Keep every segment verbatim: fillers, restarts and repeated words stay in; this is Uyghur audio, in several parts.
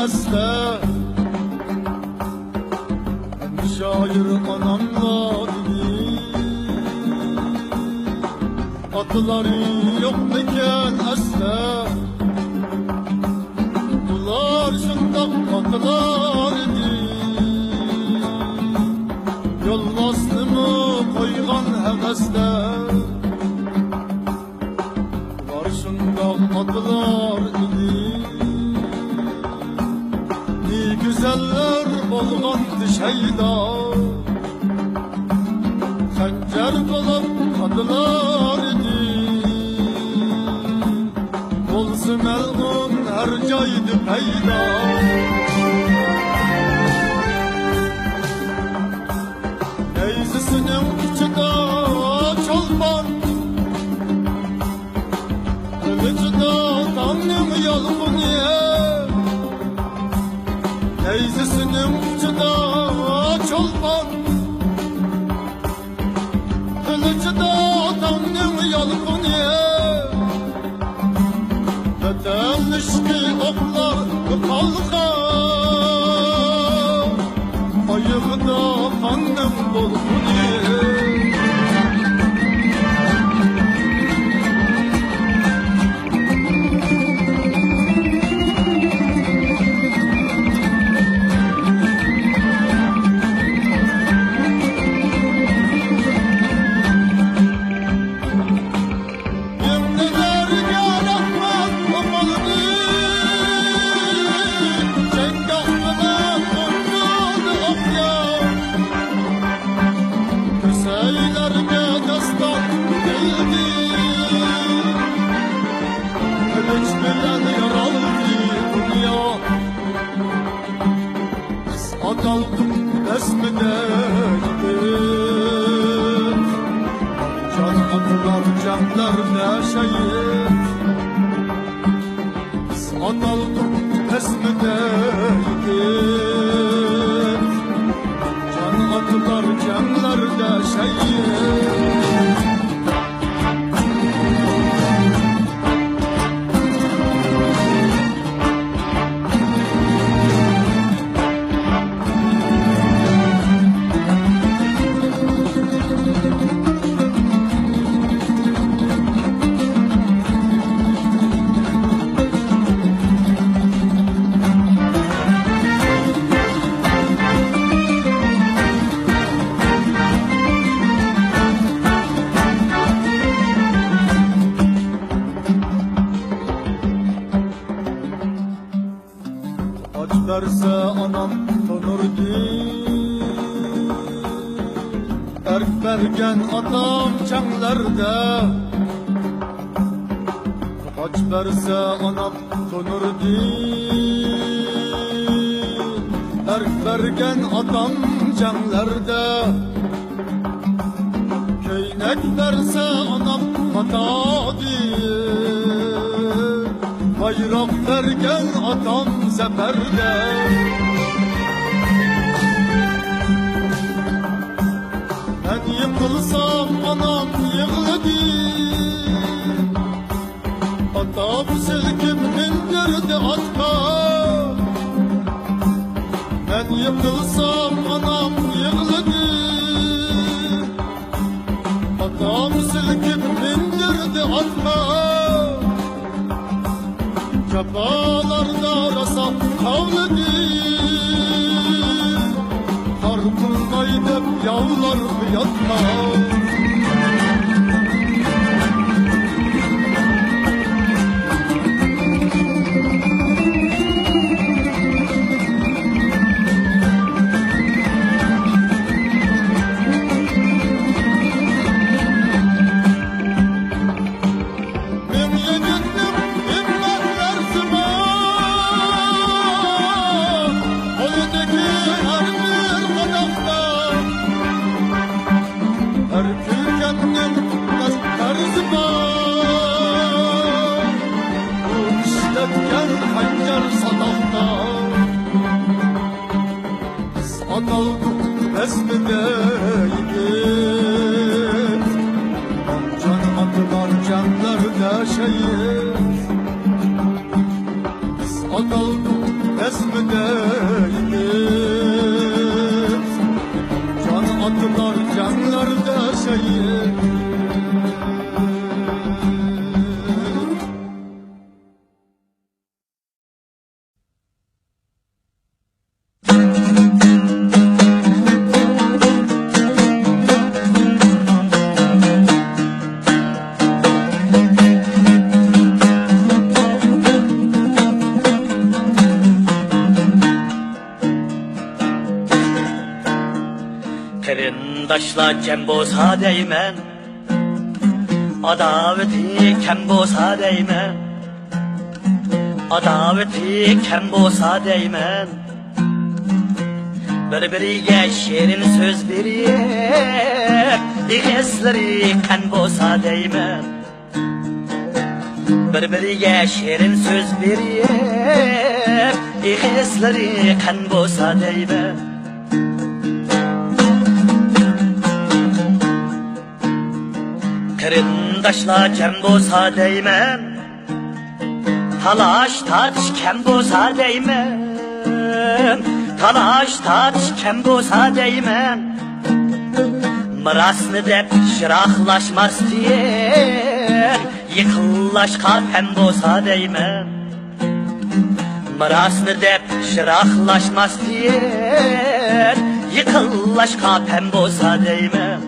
ئەستە، شائىر ئاناملا دېدى. ئاتىلارى يوقمىكەن ئەستە؟ بۇلار شۇنداق ئاتىلار ئىدى، يولۋاسنىمۇ قويغان ھەۋەستە. بار شۇنداق ئاتىلار ئىدى، نى گۈزەللەر بولغانتى شەيدا. خەنجەر بولۇپ قاتىلار ئىدى، بولسا مەلئۇن ھەر جايدا پەيدا. نەيزىسىنىڭ ئۇچىدا چولپان، قىلىچىدا تاڭنىڭ يالقۇنى. نەيزىسىنىڭ ئۇچىدا چولپان، قىلىچىدا تاڭنىڭ يالقۇنى. ۋەتەن ئىشقى ئوقلار قالغان، ئايىغىدا قاننىڭ دولقۇنى. يىڭنىلەرگە رەھمەت ئوقۇلدى، جەڭگاھلىرى قۇرۇلدى ئوقيا. كۆسەيلەرگە داستان دېيىلدى، قىلىچ بىلەن يارالدى دۇنيا. بىز ئاتالدۇق بەزمىدە يىگىت، جان ئاتىلار جەڭلەردە شەھىت. بىز ئاتالدۇق بەزمىدە يىگىت، جان ئاتىلار جەڭلەردە شەھىت. ئاچ بەرسە ئانام تونۇردىن، ئەرك بەرگەن ئاتام چەڭلەردە. ئاچ بەرسە ئانام تونۇردىن، ئەرك بەرگەن ئاتام جەڭلەردە. كۆينەك بەرسە ئانام ماتادىن، بايراق بەرگەن ئاتام زەپەردە. مەن يىقىلسام ئانام يىغلىدى، ئاتام سىلكىپ مىندۈردى ئاتقا. مەن يىقىلسام ئانام يىغلىدى، ئاتام سىلكىپ مىندۈردى ئاتقا. جاپالاردا راسا قاۋلىدى، خار قىلماي دەپ ياۋلارغا ياتما. مىڭ يىگىتنىڭ ھىممەت لەرزىمۇ، قولىدىكى ھەر بىر قاداقتا. ئەسمىدەيمىز، جان ئاتىلار جەڭلەردە شەھىت. قېرىنداشلار جەم بولسا دەيمەن، ئاداۋىتى كەم بولسا دەيمەن، ئاداۋىتى كەم بولسا دەيمەن. بىر-بىرىگە شېرىن سۆز بېرىپ، ئېغىزلىرى قان بولسا دەيمەن. بىر-بىرىگە شېرىن سۆز بېرىپ، ئېغىزلىرى قان بولسا دەيمەن. قېرىنداشلار جەم بولسا دەيمەن، تالاش-تارتىش كەم بولسا دەيمەن، تالاش-تارتىش كەم بولسا دەيمەن. مىراسنى دەپ شىراقلاشماستىن، يېقىنلاشقا پەم بولسا دەيمەن. مىراسنى دەپ شىراقلاشماستىن، يېقىنلاشقا پەم بولسا دەيمەن.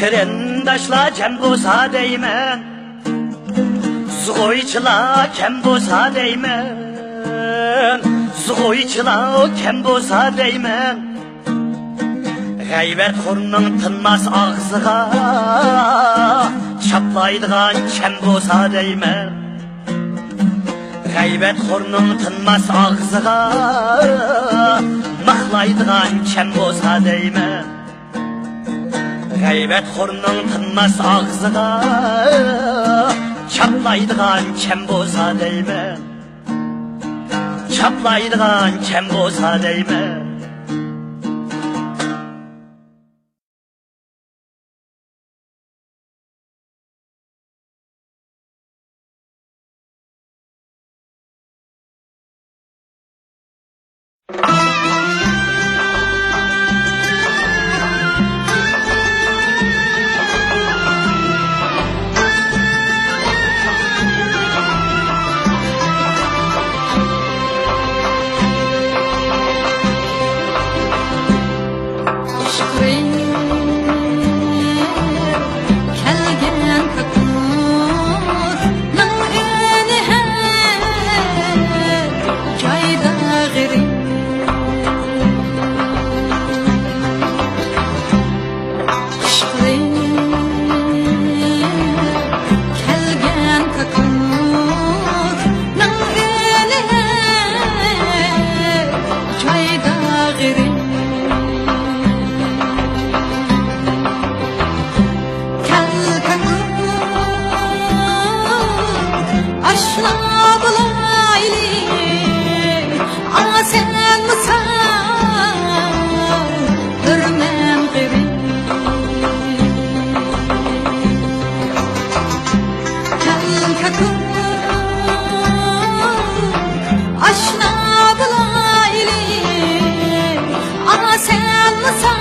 قېرىنداشلار جەم بولسا دەيمەن، زۇغۇيچىلار كەم بولسا دەيمەن، زۇغۇيچىلار كەم بولسا دەيمەن. غەيۋەتخورنىڭ تىنماس ئاغزىغا چاپلايدىغان چەم بولسا دەيمەن. غەيۋەتخورنىڭ تىنماس ئاغزىغا مىخلايدىغان چەم بولسا دەيمەن. غەيۋەتخورنىڭ تىنماس ئاغزىغا چاپلايدىغان چەم بولسا دەيمەن. چاپلايدىغان چەم بولسا دەيمەن. كەلگەن كاككۇكنىڭ ئۈنى ھەر جايدا غېرىب. ئىشقىلىپ كەلگەن كاككۇكنىڭ ئۈنى ھەر جايدا غېرىب. كەل كاككۇك، ئاشنا بولايلى، ئاسەن مىسال بىرمەن غېرىب. كەل كاككۇك، ئاشنا بولايلى، ئاسەن مىسال